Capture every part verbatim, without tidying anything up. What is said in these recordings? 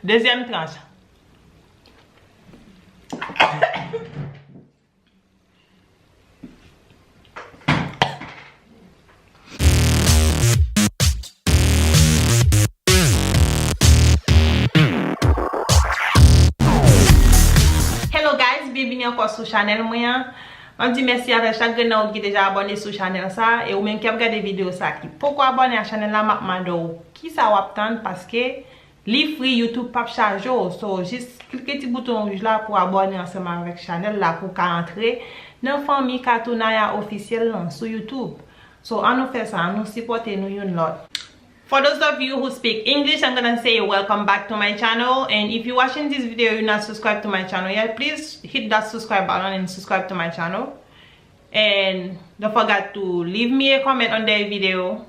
Dezyèm tranch. Hello guys, byenvini ankò sou chanèl mwen an. M ap di mèsi avèk chak grenn nan ou ki deja abòne sou chanèl sa, e ou menm ki ap gade videyo sa ki poko abòne a chanèl la, m ap mande w kisa w ap tann, paske li free, YouTube p ap chaje w. So, jis klike ti bouton wouj la pou abòne ansanm avèk chanèl la pou w ka antre nan fanmi Katounaya Ofisyèl lan sou YouTube. So, ann nou fè sa, ann nou sipòte nou youn lòt. For those of you who speak English, I'm gonna say welcome back to my channel. And if you're watching this video, you're not subscribed to my channel yet, please hit that subscribe button and subscribe to my channel. And don't forget to leave me a comment on the video,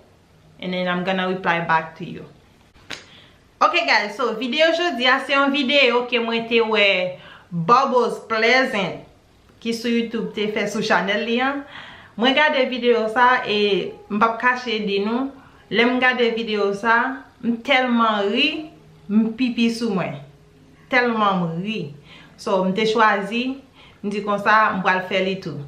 and then I'm gonna reply back to you. Ok guys, so videyo jodi a se yon videyo ke mwen te wè Bubbles Pleasant ki sou YouTube te fè sou chanèl li an. Mwen gade videyo sa e m p ap kache di nou, lè m gade videyo sa, m tèlman ri, m pipi sou mwen. Tèlman m ri. So, m te chwazi, m di konsa, m pral fè li tou.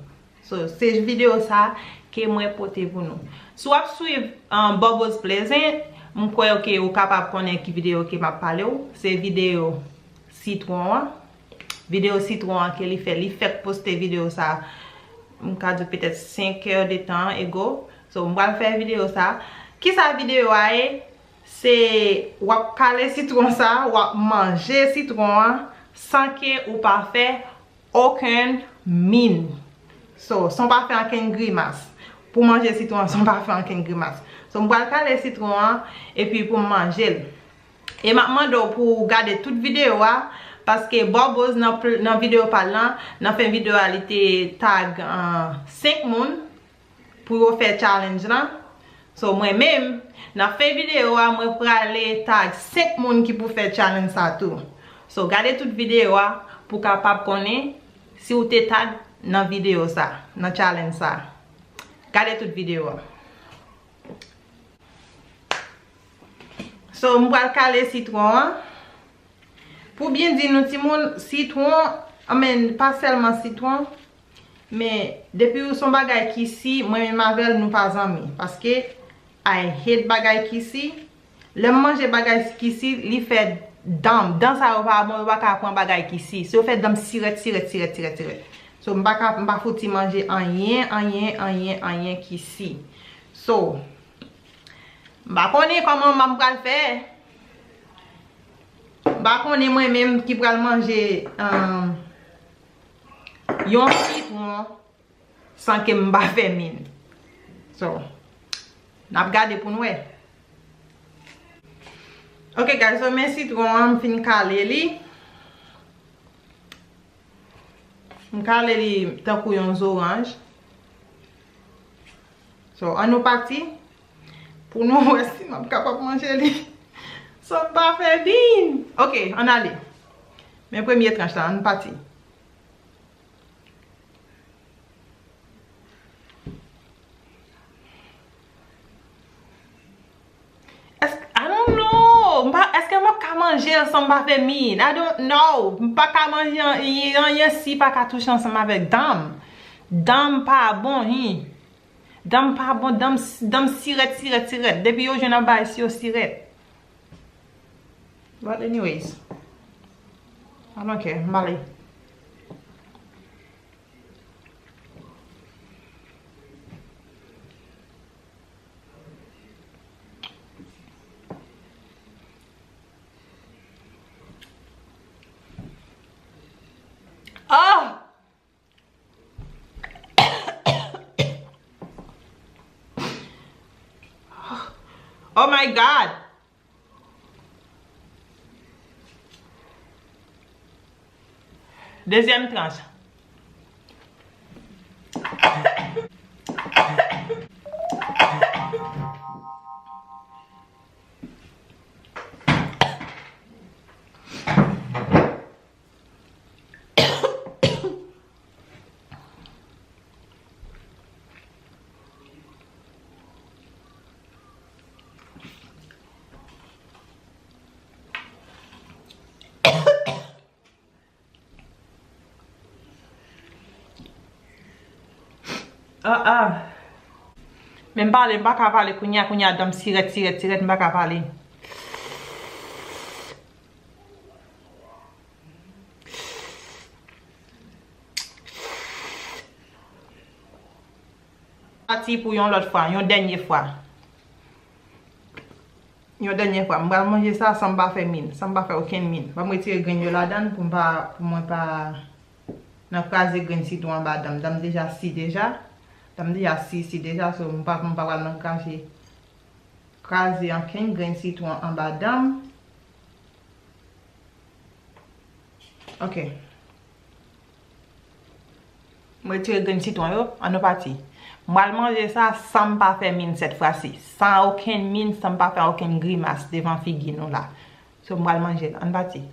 So, se videyo sa ke mwen pote pou nou. Si w ap swiv, um, Bubbles Pleasant, m kwè ke ou kapab konnen ki videyo ke m ap pale w. Se videyo sitwon an. Videyo sitwon an ke li fè, li fèk poste videyo sa, m ka di petèt senk è de tan ago. So, m pral fè videyo sa. Kisa videyo a ye? Se w ap kale sitwon sa, w ap manje sitwon an san ke ou pa fè okenn min. So, san w pa fè ankenn grimas. Pou manje sitwon an, san w pa fè ankenn grimas. So, m pral kale sitwon an, epi pou m manje l. E m ap mande w pou w gade tout videyo a, paske Bubbles nan pl-, nan videyo pa l lan, nan fen videyo a, li te tag, ah, senk moun pou yo fè challenge lan. So, mwen menm, nan fen videyo a, mwen prale tag senk moun ki pou fè challenge sa tou. So, gade tout videyo a pou w kapab konnen si w te tag nan videyo sa, nan challenge sa. Gade tout videyo a. So, m pral kale sitwon an. Pou byen di nou timoun, sitwon, I mean, pa sèlman sitwon, men depi w se yon bagay ki si, mwen menm avè l, nou pa zanmi. Paske I hate bagay ki si. Lè m manje bagay ki si, li fè dan m. Dan sa yo pa bon, yo pa ka pran bagay ki si. So, yo fè dan m sirèt, sirèt, sirèt, sirèt, sirèt. So, m pa ka, m pa fouti manje anyen, anyen, anyen, anyen ki si. So, m pa konnen kòman m pral fè. M pa konnen mwen menm ki pral manje, um, yon sitwon san ke m pa fè min. So, n ap gade pou n wè. Ok, guys, so men sitwon an, m fin kale li. M kale li tankou yon zoranj. So, ann nou pati pou nou wè si m ap kapab manje li san m pa fè min. Ok, ann ale. Men premye tranch la, ann pati. Èske, I don't know. M pa, èske m ap ka manje l san m pa fè min? I don't know. M pa ka manje an-, anyen si pa ka touche ansanm avèk dan m. Dan m pa bon, hi. Dan m pa bon, dan m, dan m sirèt, sirèt, sirèt. Depi yo jwenn anba isit, yo sirèt. But anyways, I don't care. M bale. Oh! Oh my God! Dezyèm tranch. Ah, ah. Men m pale, m pa ka pale kounye a, kounye a dan m sirèt, sirèt, sirèt, m pa ka pale. Pati pou yon lòt fwa, yon dènye fwa. Yon dènye fwa, m pral manje sa san m pa fè min, san m pa fè okenn min. Ban m retire grenn yo ladan l pou m pa, pou mwen pa nan kraze grenn sitwon anba dan m. Dan m deja si deja. Dan m deja si, si deja, so m pa, m pa pral nan kraze, kraze okenn grenn sitwon anba dan m. Ok. Mwen retire grenn sitwon yo, ann nou pati. M pral manje sa san m pa fè min sèt fwa si. San okenn min, san m pa fè okenn grimas devan figi nou la. So, m pral manje l. Ann pati.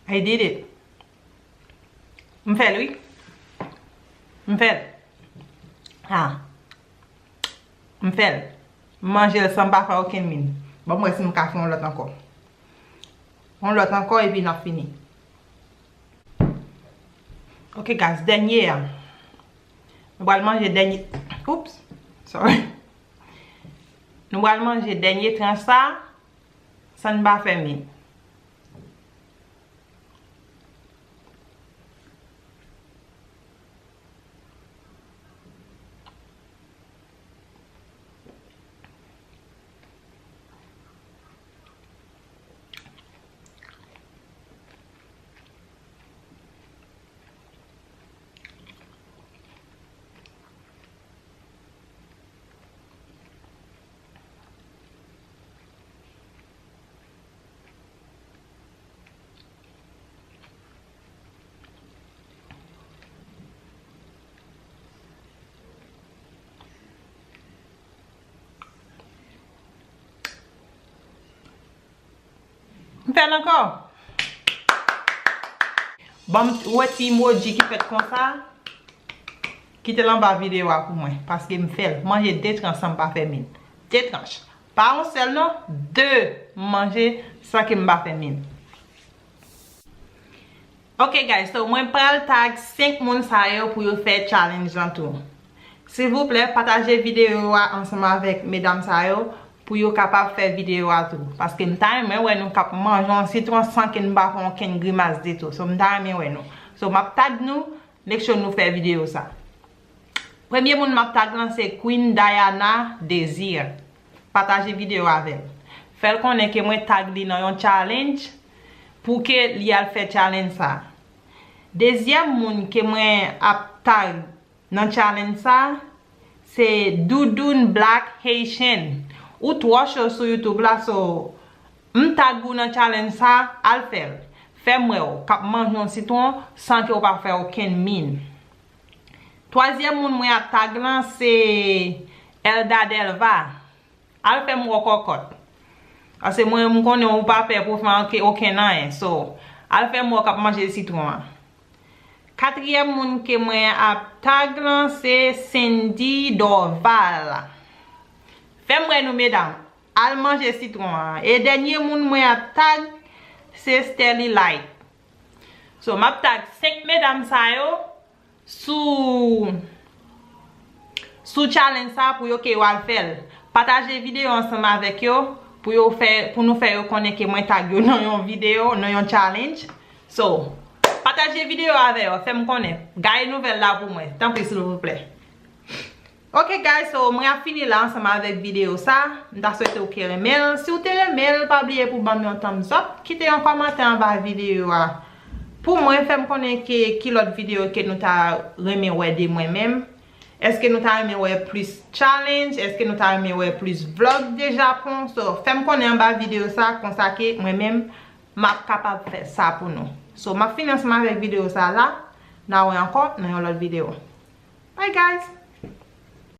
I did it. M fè l, wi. M fè l. Ah. M fè l. M manje l san m pa fè okenn min. Ban m wè si m ka fè yon lòt ankò. Yon lòt ankò, epi n ap fini. Ok, guys, dènye a. Nou pral manje dènye. Oops. Sorry. Nou pral manje dènye tranch sa. San n pa fè min. M fè l ankò. Ban m wè ti emoji ki fèt konsa. Kite l anba videyo a pou mwen, paske m fè l. Manje de tranch san m pa fè min. De tranch. Pa yon sèl non, de. M manje san ke m pa fè min. Ok, guys, so mwen pral tag senk moun sa yo pou yo fè challenge lan tou. Silvouplè, pataje videyo a ansanm avèk medam sa yo pou yo kapab fè videyo a tou. Paske m ta renmen wè nou k ap manje yon sitwon san ke n pa fè okenn grimas ditou. So, m ta renmen wè nou. So, m ap tag nou, make sure nou fè videyo sa. Premye moun m ap tag lan se Queen Diana Desir. Pataje videyo avè l. Fè l konnen ke mwen tag li nan yon challenge pou ke li al fè challenge sa. Dezyèm moun ke mwen ap tag nan challenge sa, se Doudoune Black Haitian. Ou twò cho sou YouTube la, so m tag ou nan challenge sa, al fè l. Fè m wè w k ap manje yon sitwon san ke w pa fè okenn min. Twazyèm moun mwen ap tag lan se Elda Delva. Al fè m wè w kòkòt. Paske mwen, m konnen ou pa pè pou fè anke okenn anyen. So, al fè m wè w k ap manje sitwon an. Katriyèm moun ke mwen ap tag lan se Cindy Dorval. Fè m wè nou, medam. Al manje sitwon an. E dènye moun mwen ap tag se Sterly Light. So, m ap tag senk medam sa yo sou, sou challenge sa pou yo ke yo al fè l. Pataje videyo ansanm avèk yo pou yo fè, pou nou fè yo konnen ke mwen tag yo nan yon videyo, nan yon challenge. So, pataje videyo avè yo, fè m konnen. Gaye nouvèl la pou mwen, tanpri, silvouplè. Ok, guys, so mwen ap fini la ansanm avèk videyo sa. M ta swete ou ke renmen l. Si w te renmen l, pa bliye pou ban m yon thumbs up, kite yon kòmantè anba videyo a. Pou mwen, fè m konnen ke ki lòt videyo ke nou ta renmen wè de mwen menm. Èske nou ta renmen wè plis challenge? Èske nou ta renmen wè plis vlog de Japon? So, fè m konnen anba videyo sa, konsa ke mwen menm, m ap kapab fè sa pou nou. So, m ap fini ansanm avèk videyo sa la. N a wè ankò nan yon lòt videyo. Bye, guys!